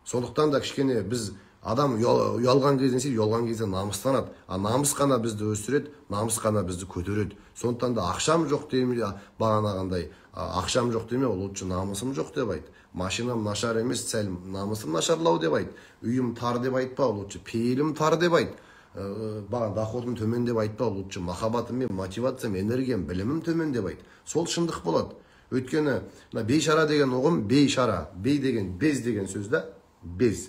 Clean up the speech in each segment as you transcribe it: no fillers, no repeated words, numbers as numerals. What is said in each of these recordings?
Сондықтан да кішкене біз адам ұялған кезде не, ұялған кезде намыстанады. А намыс қана бізді өсіреді, намыс қана бізді көтереді. Сондықтан да ақшам жоқ деме, бағанағындай ақшам жоқ деме, лучше намысым жоқ деп айт. Машинам нашар емес, сәл намысым нашарлау деп айт. Үйім тар деп айтпа, лучше пейілім тар деп айт. Бағана доходым төмен деп айтпа, лучше махаббатым мен мотивациям, энергиям, білімім төмен деп айт. Сол шындық болады. Өйткені мына бейшара деген ұғым, бейшара, бей деген без деген сөз да, без.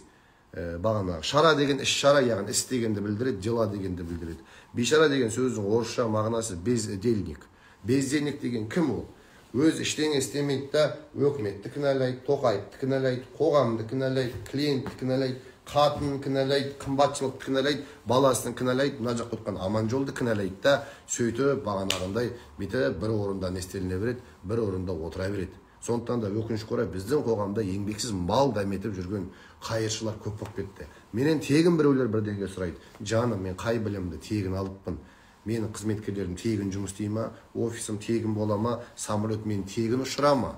Бағана шара деген іс шара, яғни іс дегенді білдіреді, дела дегенді білдіреді. Бейшара деген сөздің орысша мағынасы бездельник. Бездельник деген кім ол? Өз ештеңе істемейді да, өкіметті кінәлайды, Тоқаевты кінәлайды, қоғамды кінәлайды, клиентті кінәлайды, қатынын кінәлайды, қымбатшылықты кінәлайды, баласын кінәлайды, мына жақта отқан Аманжолды кінәлайды да, сөйтіп бағанағындай бүйтіп бір орында не істеліне береді, бір орында отыра береді. Сондықтан да өкінішке орай біздің қоғамда еңбексіз мал дәметіп жүрген қайыршылар көп болып кетті. Менен тегін біреулер бірдеңе сұрайды. Жаным, мен қай білімді тегін алыппын? Менің қызметкерлерім тегін жұмыс істей ма? Офисім тегін бола ма? Самолет мен тегін ұшыра ма?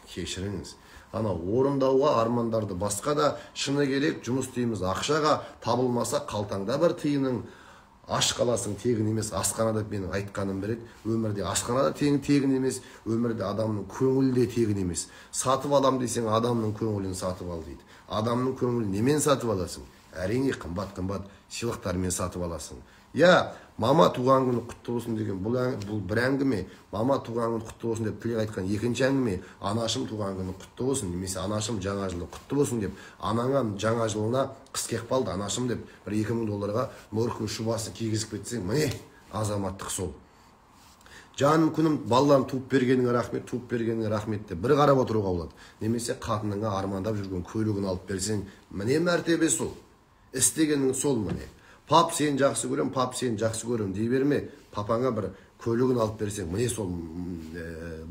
Кешіріңіз. Ана орындауға армандарды басқа да шыны керек, жұмыс істейміз ақшаға, табылмаса қалтаңда бір тиының, аш қаласың тегін емес, асхана деп менің айтқаным бір еді. Өмірде асхана да тегін емес, өмірде адамның көңілі де тегін емес. Сатып алам десең, адамның көңілін сатып ал дейді. Адамның көңілін немен сатып аласың? Әрине қымбат-қымбат сыйлықтармен сатып аласың. Я, мама туған күні құтты болсын деген бұл бір әңгіме, мама туған күні құтты болсын деп тілек айтқан екінші әңгіме, анашым туған күні құтты болсын немесе анашым жаңа жылы құтты болсын деп, анаңа жаңа жылына қыс келіп қалды анашым деп бір $2000 норковый шубасын кигізіп кетсең, міне азаматтық сол. Жаным күнім, балаларым туып бергеніңе рахмет, туып бергеніңе рахмет деп бір қарап отыруға болады. Немесе қатыныңа армандап жүрген көлігін алып берсең, міне мәртебе сол. Істегенің сол міне. Пап сені жақсы көрем, пап сені жақсы көрем дей берме, папаңа бір көлігін алып берсең, міне сол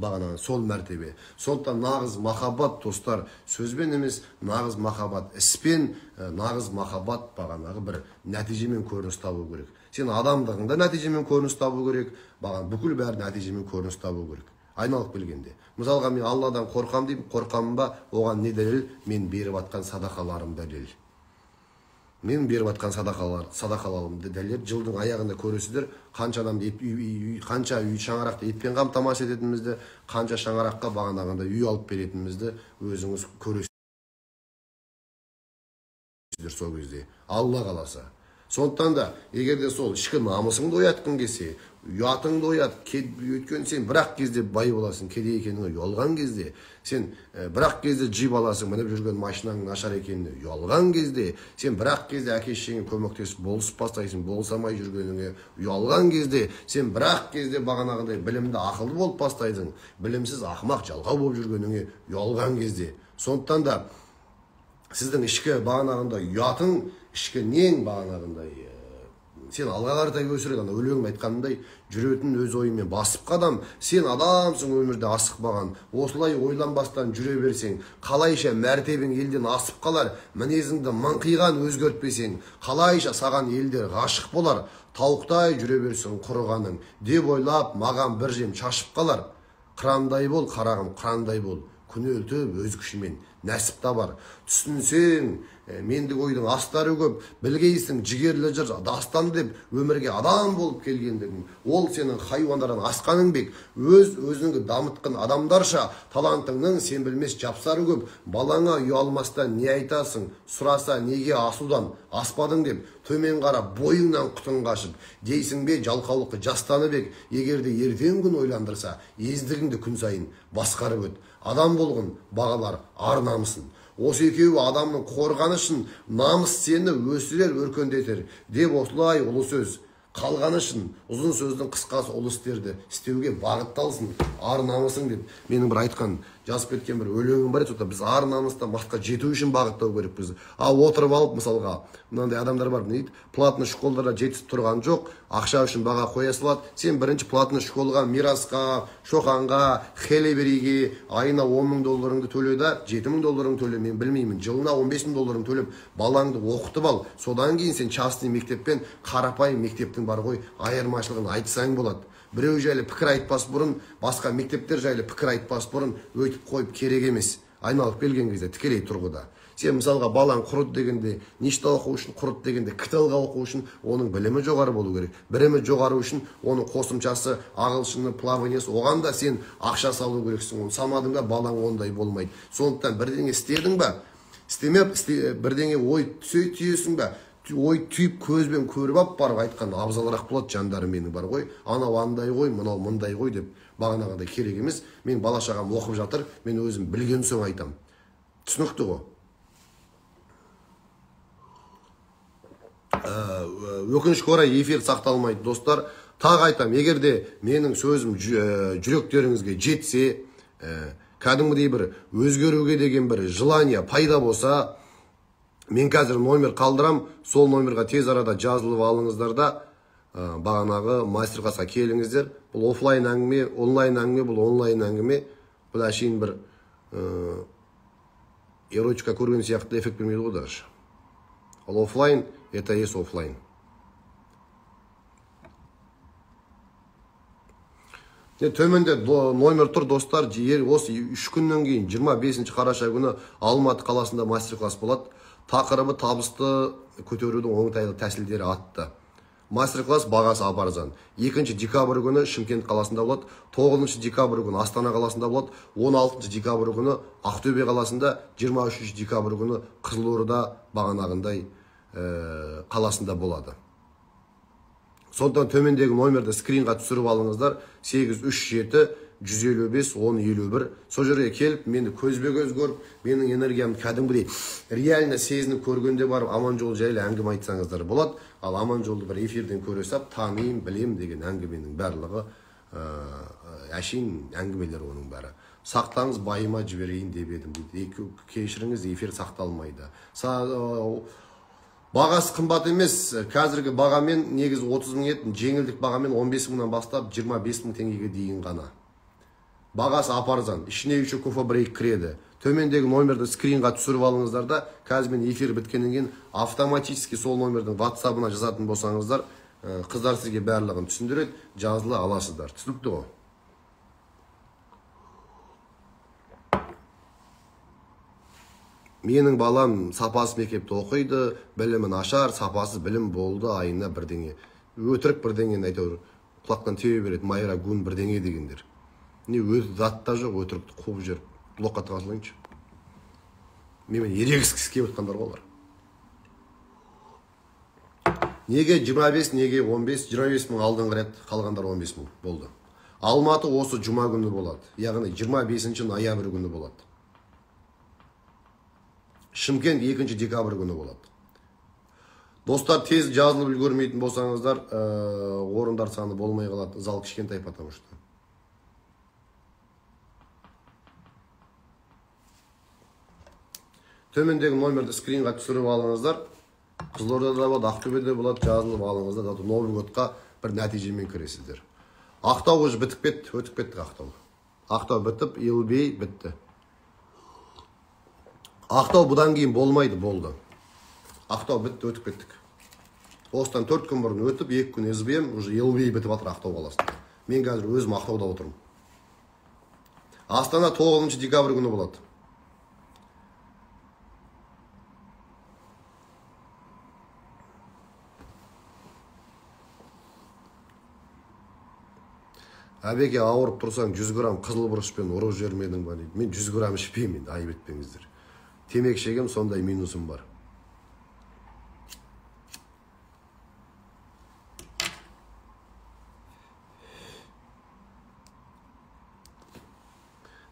бағана сол мәртебе. Сондықтан нағыз махаббат, достар, сөзбен емес, нағыз махаббат іспен, нағыз махаббат бағанағы бір нәтижемен көрініс табу керек. Сен адамдығыңда нәтижемен көрініс табу керек, бағана бүкіл бәрі нәтижемен көрініс табу керек. Айналып келгенде. Мысалға мен Алладан қорқам деймін, қорқамын ба, оған не дәлел? Мен беріп атқан садақаларым дәлел. Мен беріп атқан садақаларымды дәлел. Жылдың аяғында көресіздер, қанша адамды ет, үй, үй, үй, қанша үй шаңырақты етпен қамтамасыз ететінімізді, қанша шаңыраққа бағанағында үй алып беретінімізді өзіңіз көресіздер сол кезде. Алла қаласа. Сондықтан да, егер де сол ішкі намысыңды оятқың келсе, ұятыңды оят, өйткені сен бір-ақ кезде бай боласың, кедей екеніңе ұялған кезде, сен бір-ақ кезде джип аласың, мініп жүрген машинаң нашар екеніне ұялған кезде, сен бір-ақ кезде әке шешеңе көмектесіп болысып бастайсың, болыса алмай жүргеніңе ұялған кезде, сен бір-ақ кезде бағанағындай білімді ақылды болып бастайсың, білімсіз ақымақ жалқау болып жүргеніңе ұялған кезде. Сондықтан да сіздің ішкі бағанағындай ұятың, ішкі нең бағанағындай, сен алға қаратай өсіреді, ана өлеңім айтқанымдай, жүретін өз ойымен басып қадам, сен адамсың өмірде асықпаған, осылай ойланбастан жүре берсең, қалайша мәртебең елден асып қалар, мінезіңді мыңқиған өзгертпесең, қалайша саған елдер ғашық болар, тауықтай жүре берсең құрығаның, деп ойлап маған бір жем шашып қалар. Қырандай бол, қарағым, қырандай бол, күнелтіп өз күшімен нәсіп табар. Түсінсең, мендік ойдың астары көп, білгейсің жігерлі жыр дастан деп өмірге адам болып келгендігің, ол сенің хайуандардан асқан еңбек, өз өзіңді дамытқан адамдарша талантыңның сен білмес жапсары көп, балаңа ұялмастан не айтасың, сұраса неге асудан аспадың деп, төмен қарап бойыңнан құтың қашып, дейсің бе жалқаулыққа жастанып ек, егер де ертең күн ойландырса, ездігіңді күн сайын басқарып өт. Адам болғын, бағалар ар намысын. Осы екеуі адамның қорғанышын, намыс сені өсірер, өркендетер деп осылай ұлы сөз. Қалғаны үшін ұзын сөздің қысқасы ұлы істерді істеуге бағытталсын, ар намысың деп. Менің бір айтқан, жазып кеткен бір өлеңім бар еді, сонда біз ар намыстан мақсатқа жету үшін бағыттау керекпіз. Ал отырып алып, мысалға, мынандай адамдар бар, не дейді, платный школаларда жетісіп тұрған жоқ, ақша үшін баға қоя салады. Сен бірінші платный школаға, Мирасқа, Шоқанға, Хелебериге айына 10 мың долларыңды төле да, 7 мың долларыңды төле, мен білмеймін, жылына 15 мың долларыңды төлеп, балаңды оқытып ал. Содан кейін сен частный мектеппен қарапайым мектептің бар ғой айырмашылығын айтсаң болады. Біреу жайлы пікір айтпас бұрын, басқа мектептер жайлы пікір айтпас бұрын өйтіп қойып керек емес. Айналып келген кезде тікелей тұрғыда. Сен мысалға балаң құрыды дегенде, ништа оқу үшін құрыды дегенде, КТЛ-ға оқу үшін оның білімі жоғары болу керек. Білімі жоғары үшін оның қосымшасы, ағылшыны, плаваниесі, оған да сен ақша салу керексің. Оны салмадың ба, балаң ондай болмайды. Сондықтан бірдеңе істедің ба, істемеп, бірдеңе ой түйесің ба, ой түйіп көзбен көріп ап барып айтқан абзалырақ болады, жандарым менің бар ғой. Анау андай ғой, мынау мындай ғой деп бағанағыдай керек емес. Мен бала шағам оқып жатыр, мен өзім білген соң айтам. Түсінікті ғой. Өкінішке орай эфир сақталмайды, достар. Тағы айтам, егер де менің сөзім жүректеріңізге жетсе, кәдімгідей бір өзгеруге деген бір желание пайда болса, мен қазір номер қалдырам, сол номерға тез арада жазылып алыңыздар да, бағанағы мастер-классқа келіңіздер. Бұл офлайн әңгіме, онлайн әңгіме, бұл онлайн әңгіме. Бұл әшейін бір эротика көрген сияқты эффект бермейді ғой даже. Ал офлайн, это есть офлайн. Төменде номер тұр, достар. Осы 3 күннен кейін 25 қараша күні Алматы қаласында мастер-класс болады. Тақырыбы табысты көтерудің оңтайлы тәсілдері атты. Мастер-класс бағасы ап-арзан. 2 декабрь күні Шымкент қаласында болады, 9 декабрь күні Астана қаласында болады, 16 декабрь күні Ақтөбе қаласында, 23 декабрь күні Қызылорда бағанағындай қаласында болады. Сондықтан төмендегі номерді скринға түсіріп алыңыздар. 837 155 10 51. Сол жерге келіп, мені көзбе-көз көріп, менің энергиямды кәдімгідей реально сезініп көргенде барып Аманжол жайлы әңгіме айтсаңыздар болады. Ал Аманжолды бір эфирден көре сап, танимын, білемін деген әңгіменің барлығы әшейін әңгімелер оның бәрі. Сақтаңыз, байыма жіберейін деп едім дейді. Кешіріңіз, эфир сақталмайды. Бағасы қымбат емес, қазіргі бағамен негізі 30 мың еді, жеңілдік бағамен 15 мыңнан бастап 25 мың теңгеге дейін ғана. Бағасы ап-арзан, ішіне еще кофе брейк кіреді. Төмендегі номерді скринға түсіріп алыңыздар да, қазір мен эфир біткеннен кейін автоматически сол номердің WhatsApp-ына жазатын болсаңыздар, қыздар сізге барлығын түсіндіреді, жазыла аласыздар. Түсінікті ғой? Менің балам сапасыз мектепте оқиды, білімі нашар, сапасыз білім болды, айына бірдеңе. Өтірік бірдеңені әйтеуір құлақтан тебе береді, Майра Гун бірдеңе дегендер. Не өз зат та жоқ, өтірікті қуып жіберіп, блокқа тыға салайыншы. Менімен ерегіскісі келіп отқандар ғой олар. Неге 25, неге 15, 25 мың алдыңғы рет, қалғандар 15 мың болды. Алматы осы жұма күні болады, яғни 25 ноябрь күні болады. Шымкент 2 декабрь күні болады. Достар, тез жазылып үлгермейтін болсаңыздар, орындар саны болмай қалады. Зал кішкентай, потому что. Төмендегі номерді скринға түсіріп алыңыздар. Қызылордада да болады, Ақтөбеде болады, жазылып алыңыздар. Зато Новый годқа бір нәтижемен кіресіздер. Ақтау уже бітіп кетті, өтіп кеттік Ақтау. Ақтау бітіп, Елбей бітті. Ақтау бұдан кейін болмайды, болды. Ақтау бітті, өтіп кеттік. Осыдан 4 күн бұрын өтіп, 2 күн СБМ, уже Елбей бітіп жатыр Ақтау қаласында. Мен қазір өзім Ақтауда отырмын. Астана 9 декабрь күні болады. Әбеке, ауырып тұрсаң 100 грамм қызыл бұрышпен ұрып жібермедің ба дейді. Мен 100 грамм ішпеймін енді, айып етпеңіздер. Темекі шегем, сондай минусым бар.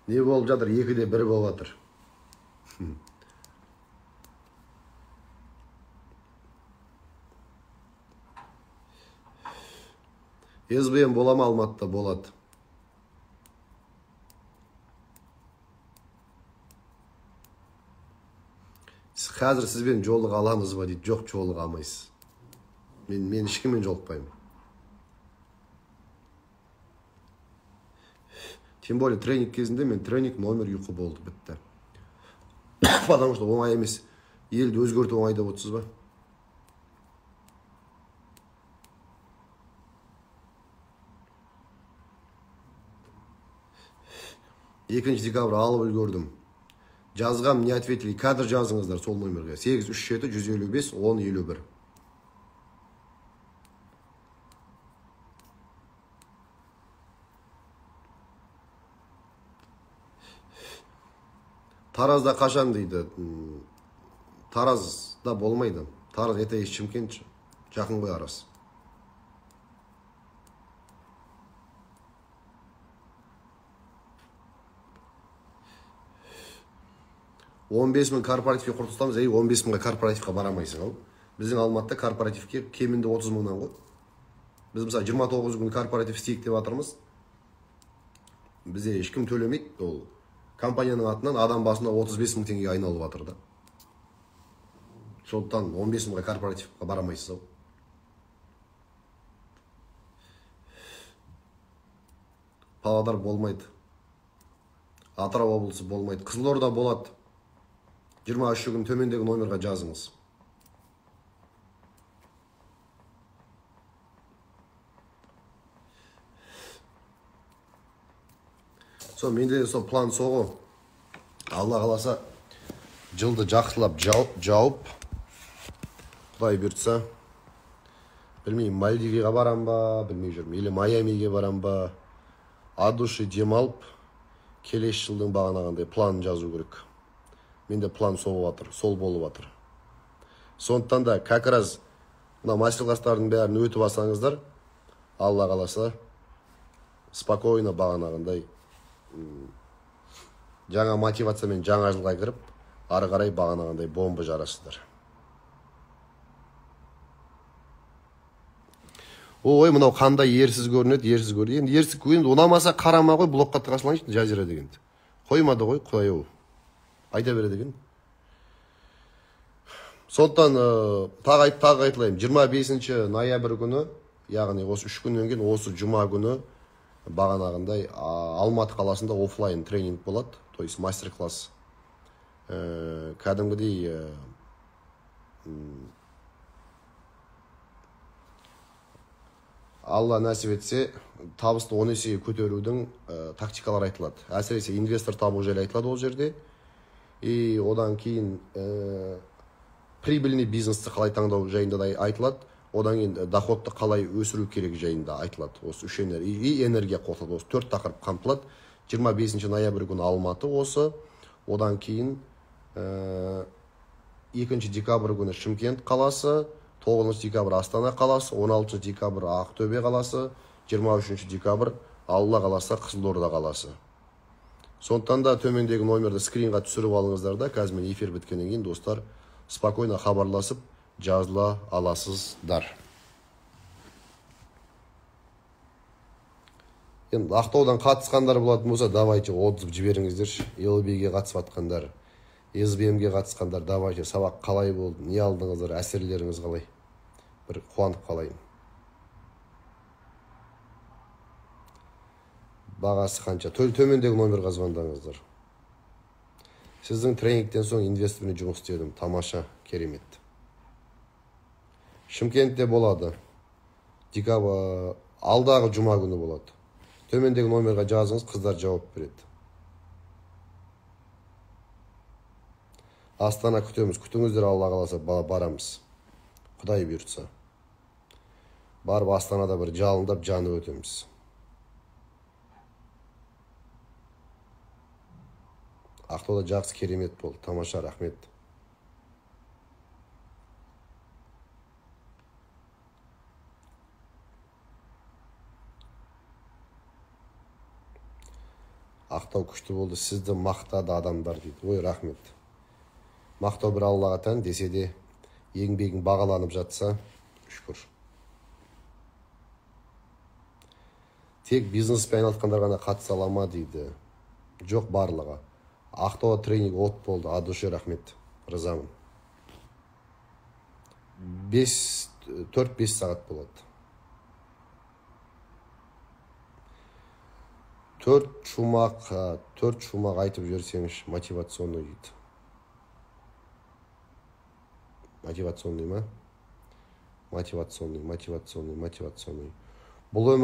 Не болып жатыр? 2-де 1 болып жатыр. СБМ бола ма Алматыда? Болады. Қазір сізбен жолыға аламыз ба дейді. Жоқ, жолыға алмайсыз. Мен ешкіммен жолықпаймын. Тем более тренинг кезінде мен тренинг номер ұйқы болды, бітті. Потому что оңай емес. Елді өзгерту оңай деп отырсыз ба? 2 декабрь алып үлгердім. Жазғам, не ответили. Кадр жазыңыздар сол номерге. 837 155 10 51. Таразда қашан дейді. Таразда болмайды. Тараз это есть Шымкент, жақын ғой арасы. 15 мың корпоративке құртылсамыз, ей 15 мыңға корпоративқа бара алмайсың ау. Біздің Алматыда корпоративке кемінде 30 мыңнан ғой. Біз мысалы 29 күні корпоратив істейік деп жатырмыз. Бізде ешкім төлемейді, ол компанияның атынан адам басына 35 мың теңге айналып жатыр да. Сондықтан 15 мыңға корпоративқа бара алмайсыз ау. Павлодар болмайды. Атырау облысы болмайды. Қызылорда болады. 23 күн төмендегі номерға жазыңыз. Сол менде сол план соғы. Алла қаласа жылды жақсылап жауып, Құдай бұйыртса, білмеймін, Мальдивиға барам ба, білмей жүрмін, или Майамиге барам ба, от души демалып, келесі жылдың бағанағындай планын жазу керек. Менде план сол болып жатыр, сол болып жатыр. Сондықтан да как раз мына мастер-класстардың бәрін өтіп алсаңыздар, Алла қаласа, спокойно бағанағындай жаңа мотивациямен жаңа жылға кіріп, ары қарай бағанағындай бомба жарасыздар. Ой, мынау қандай ерсіз көрінеді, ерсіз көрінеді. Енді ерсіз көрінеді, ұнамаса қарама ғой, блокқа тыға салайыншы, Жазира дегенді. Қоймады ғой, құдай ау. Айта береді екен. Сондықтан тағы айтылайын. 25 ноябрь күні, яғни осы 3 күннен кейін осы жұма күні бағанағындай Алматы қаласында офлайн тренинг болады, то есть мастер-класс. Кәдімгідей Алла нәсіп етсе, табысты 10 есеге көтерудің тактикалары айтылады. Әсіресе инвестор табу жайлы айтылады ол жерде. И одан кейін прибыльный бизнесті қалай таңдау жайында да айтылады. Одан кейін доходты қалай өсіру керек жайында айтылады. Осы үш энергия қосылады. Осы 4 тақырып қамтылады. 25 ноябрь күні Алматы осы. Одан кейін 2 декабрь күні Шымкент қаласы, 9 декабрь Астана қаласы, 16 декабрь Ақтөбе қаласы, 23 декабрь Алла қаласы, Қызылорда қаласы. Сондықтан да төмендегі номерді скринға түсіріп алыңыздар да, қазір мен эфир біткеннен кейін, достар, спокойно хабарласып жазыла аласыздар. Енді Ақтаудан қатысқандар болатын болса, давайте отзыв жіберіңіздерші. ЛБ-ге қатысып жатқандар, СБМ-ге қатысқандар, давайте сабақ қалай болды, не алдыңыздар, әсерлеріңіз қалай? Бір қуанып қалайын. Бағасы қанша? Төмендегі номерға звондаңыздар. Сіздің тренингтен соң инвестормен жұмыс істедім. Тамаша, керемет. Шымкентте болады. Декабрь алдағы жұма күні болады. Төмендегі номерға жазыңыз, қыздар жауап береді. Астана күтеміз. Күтіңіздер, Алла қаласа барамыз. Құдай бұйыртса. Барып Астанада бір жалындап жанып өтеміз. Ақтауда жақсы, керемет болды. Тамаша, рахмет. Ақтау күшті болды. Сізді мақтады адамдар дейді. Ой, рахмет. Мақтау бір Аллаға тән десе де, еңбегің бағаланып жатса, шүкір. Тек бизнеспен айналысқандар ғана қатыса ала ма дейді. Жоқ, барлығы. Ақтауда тренинг от болды. От души рахмет. Рызамын. 4-5 сағат болады. 4 шумақ айтып жіберсеңізші, мотивационный дейді. Мотивационный ма? Мотивационный, мотивационный, мотивационный. Бұл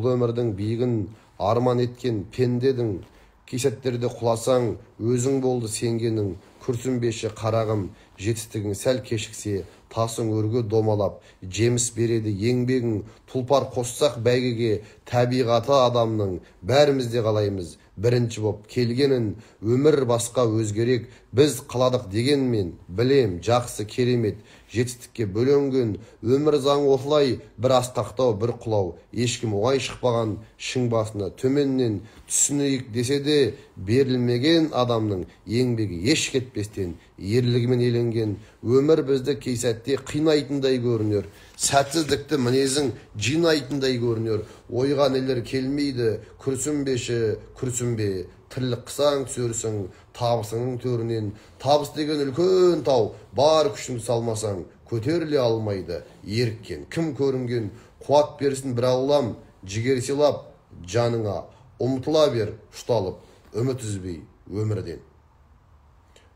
өмірдің биігін арман еткен пендедің Кей сәттерде құласаң, өзің болды сенгенің. Күрсінбеші, қарағым, жетістігің сәл кешіксе. Тасың өрге домалап, жеміс береді еңбегің. Тұлпар қоссақ бәйгеге, табиғаты адамның, бәріміз де қалаймыз бірінші боп келгенін. Өмір басқа, өзгерек, біз қаладық дегенмен, білем, жақсы, керемет жетістікке бөленген. Өмір заңы осылай: бір асқақтау, бір құлау. Ешкім оңай шықпаған шың басына төменнен. Түсінейік десе де берілмеген адамның еңбегі еш кетпестен ерлігімен еленген. Өмір бізді кей сәтте қинайтындай көрінер, сәтсіздікті мінезің жинайтындай көрінер. Ойға нелер келмейді, күрсінбеші, күрсінбе. Тірлік қысаң, түсерсің табысыңның төрінен. Табыс деген үлкен тау, бар күшіңді салмасаң, көтеріле алмайды. Еріккен кім көрінген? Қуат берсін бір Аллам, жігер сыйлап жаныңа. Ұмтыла бер ұшталып, үміт үзбей өмірден.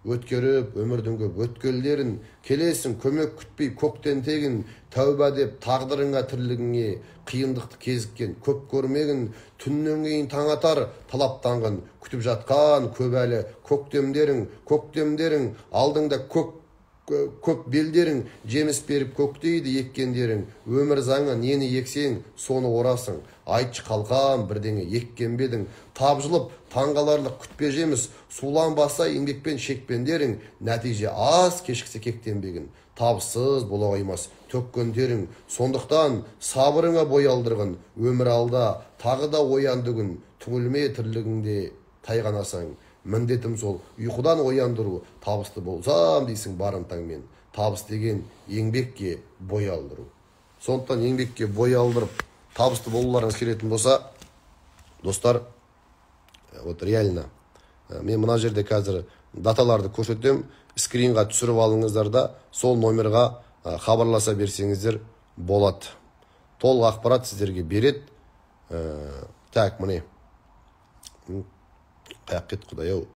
Өткеріп өмірдің көп өткелдерін, келесің көмек күтпей көктен тегін. Тәуба деп тағдырыңа, тірлігіңе, қиындықты кезіккен көп көрмегін. Түннен кейін таң атар, талаптанғын. Күтіп жатқан көп әлі көктемдерің, көктемдерің. Алдыңда көк көп белдерің, жеміс беріп көктейді еккендерің. Өмір заңы: нені ексең, соны орасың. Айтшы, қалқам, бірдеңе еккен бе едің? Тапжылып таңғаларлық күтпе жеміс. Суланбаса еңбекпен шекпендерің, нәтиже аз кешіксе, кектенбегін. Табыссыз бола қоймас төккен терің, сондықтан сабырыңа бой алдырғын. Өмір алда тағы да оянды күн, түңілме тірлігіңде тайғанасаң. Міндетім сол ұйқыдан ояндыру. Табысты болсам дейсің бар ынтаңмен. Табыс деген еңбекке бой алдыру. Сондықтан еңбекке бой алдырып, табысты болуларыңыз келетін болса, достар, вот реально, мен мына жерде қазір даталарды көрсетемін. Скринға түсіріп алыңыздар да, сол номерға хабарласа берсеңіздер болады. Толық ақпарат сіздерге береді. Так, міне, қаяққа кетті, құдай ау?